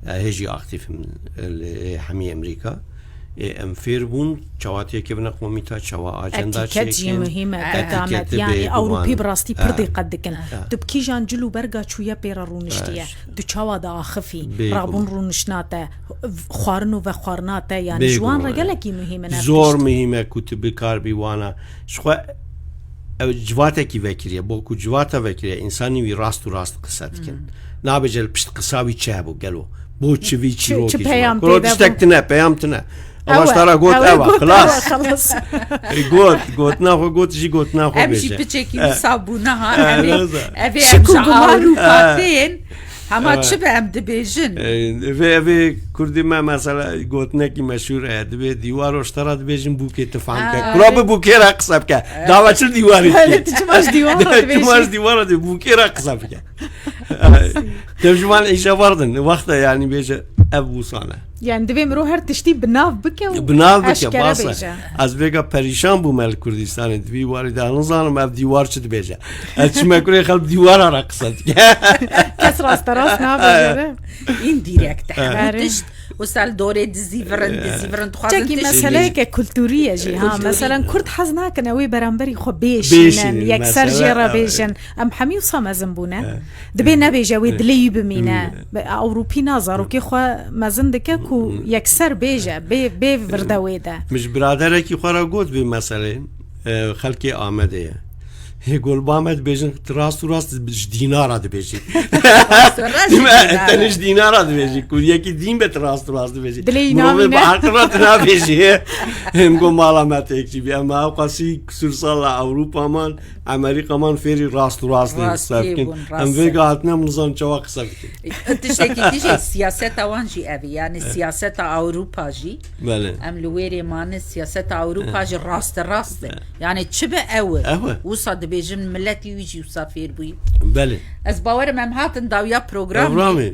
E, hê jî aktîf im, e, li hemî Amerîka. Ê em fêr bûn, çawa têkevine komîta, çawa ajenda Etîket jî çêkin. muhîm e, Etiketi kekamet. Yani bêguman. Ewropî bi rastî pir Ha. dîqet dikin. Ha. Tu bi kîjan cil û berga çûye pê re rûniştiye? Ha. Tu çawa diaxifî? Bêguman. Rabûn rûniştina te, xwarin û vexwarina te, yani ji wan re Bêguman. gelekî muhîm in ev Zor tişt. muhîm e ku tu bikaribî wana. Ji xwe ew civatekî vekiriye. Bo ku civata vekiriye, însanî wî rast û rast qise dikin. Hmm. Nabêje li pişt qisa wî çi hebû gelo? Bo çi vî Çi, çîrokî çi ji wan? peyam Kuro tê de tiştek bû? tine, peyam tine. Ew Ewa e, ji te re got ew e, ewa, ew e, xilas. ew e, xilas. E, got, gotina xwe got, jî gotina xwe Em jî bêje. piçekî E. wisa bûne ha, E, em ê, naza. ev ê Şik em û ji guman. Ewropa E. tên, hema E. çi be em dibêjin? E, vê, vê Kurdî me mesela gotinekî meşhûr e, dibê dîwaro ji te re dibêjin bûkê tu fam ke. Ha. Kura bi bûkê re qise bike. E. Dava çi dîwarî Hele dikî? tu çima ji dîwara Çima dibêjî? ji dîwara dibê bûkê re qise bike? Dev ji van îşe vardin, wexta yani bêje ev wusane. Yani divê mirov her tiştî bi nav bike û Bi nav bike, eşkere bas e. bêje. Ez vêga perîşan bûme li Kurdistanê, di vî warî de nizanim ev dîwar çi dibêje. Ez çime kurê xelk dîwara re qise dike. Kes rasterast nabêje be. Îndirekt, hemû Erê. tişt, wisa li dorê dizîvirin, dizîvirin, dixwazin Çekî tişt. meseleyeke kulturî ye jî, ha. Kulturî. Meselen Kurd hez nakin ew ê beramberî xwe bêşînin, Bêşînin, yekser mesele jê re ew e. bêjin. Em hemî wisa mezin bûne. Evet. Dibê nebêje wê Evet. dilê wî bimîne. Hmm. Be-, Ewropî na zarokê xwe mezin dike ku Hmm. yekser bêje, bê, bê virde wê de. Min ji biraderekî xwe re got vê meselê, e, xelkê Amedê ye. Hê gol ba me dibêjin, tu rast û rast ji dînara dibêjî. Rast û rast ji Dîme, dînara. Tenê ji dînara dibêjî. Ku yekî dîn be tu rast û rast dibêjî. Dilê wî Mirovê namîne. bi aqil re tu nabêjî. Hê min got mala me têkçî bî. Em ewqasî kusur sala Ewropa man, Amerîka man fêrî rast û rast Rastiyê qise bikin. bûn, Em rast vê e. hatine em nizanin çawa qise bikin. E, tiştekî dijî siyaseta wan jî ev e. Yani siyaseta Ewropa jî. Belê. Em li wêrê mane siyaseta Ewropa jî rast e, rast e. Yani çi be ew e. Ew e. Wisa dibêjin miletî wî jî wisa fêr bûyî. Belê. Ez bawerim em hatin dawiya programê. Programê.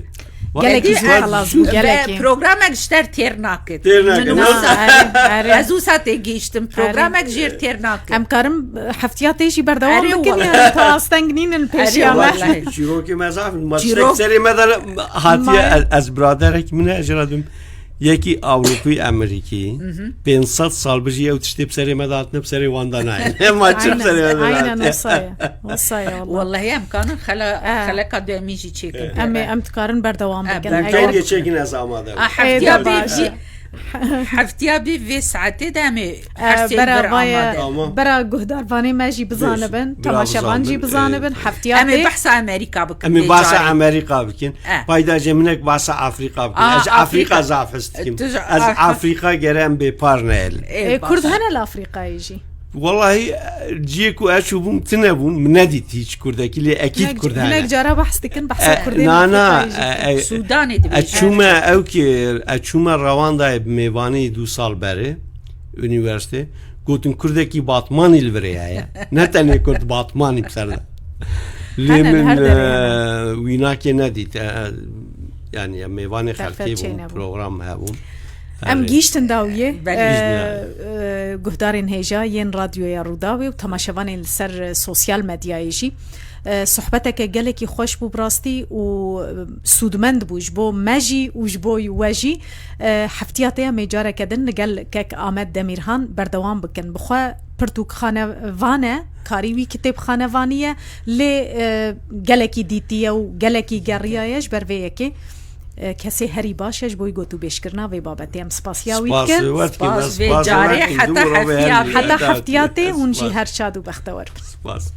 Gelekî Edî zor ez xelas bû, ve gelekî. programek ji te re têr nake. Têr nake, Min ne? wisa, Na, erê, erê. ez wisa têgihiştim. Programek jêr têr nake. Em karin, e, heftiya tê jî berdewam Erê bikin, wala. yani ta asteng nînin Erê pêşiya me. wala. Çîrokê me zaf in. Ma Çîrok- tiştek serê me de hatiye Ma- ez, ez biraderek min e, ez jê re dibim. Yekî Ewropî, Amerîkî, Mhm. pênc sed sal bijî ew tiştê bi serê me de hatine, bi serê wan de nayên. Ma çi bi Aynen, serê me de aynen, nehatiye? wisa ye. Wisa ye, wala. Wallahî em kanin xela-, Ah. xeleka duyemî jî çêkin. Em ê, em dikarin berdewam Ah, bikin. berdewam Eger Kengê çêkin ez amade bûm. Ah, heftiya Ê, bê baş. jî, heftiya bê vê saetê de em ê Eh, her sê bera bir vaya, amade. Tamam. bera guhdarvanê me jî bizanibin, Bêjin. Bira temaşevan jî bizanibin. bizanibin, Eh. heftiya Em ê bê. behsa Amerîka bikin Em ê vê bahsa carê. Amerîka bikin. Eh. Payda jê minek bahsa Afrîka bikin. Aa, Ez Afrîka. Afrîka zaf hest dikim. Tu ji Ez Af- Afrîka gere em bêpar neyelin. Ê, Ê, Kurd baş. hene li Afrîkayê jî? Wallahî, e, ciyê ku ez çûbûm tune bûn, min nedît hiç Kurdekî, lê ekîd Hinek, Kurd hene. hinek cara behs dikin, behsa E, Kurdên na, na, Afrîkayê jî e, dikin. e, Sûdanê dibêjin. ez çûme ew ki, ez çûme Rewandayê bi mêvanî du sal berê, unîversîte, gotin Kurdekî Batmanî li virê heye. Ne tenê Kurd Batmanî bi ser de. Lê Hene, li min her derê hene. e, wînakê nedît. E, e, yani em mêvanê Derfet xelkê çênebû. bûn, program hebûn. Em Erê. gihîştin dawiyê. Belê. E, e, guhdarên hêja yên radyoya Rûdawê û temaşevanên li ser, e, sosyal medyayê jî. E, sohbeteke gelekî xweş bû bi rastî û, e, sûdmend bû ji bo me jî û ji bo we jî. E, heftiya te ya me careke din li gel kek Amed Demîrhan berdewam bikin. Bi xwe pirtûkxanevane, karî wî kitêbxanevanî ye, lê, e, gelekî dîtiye û gelekî geriyaye ji ber vê yekê. E, kesê herî baş e ji bo got û bêjkirina vê babetê. Em spasiya wî Spas dikin. wê wekî, Spas spas vê wê carê, wekî, heta dû ro vê heftiya herî tê. Heta heta heftiya tê tê. hûn jî Spas. her şad û bextewar bin. Spas.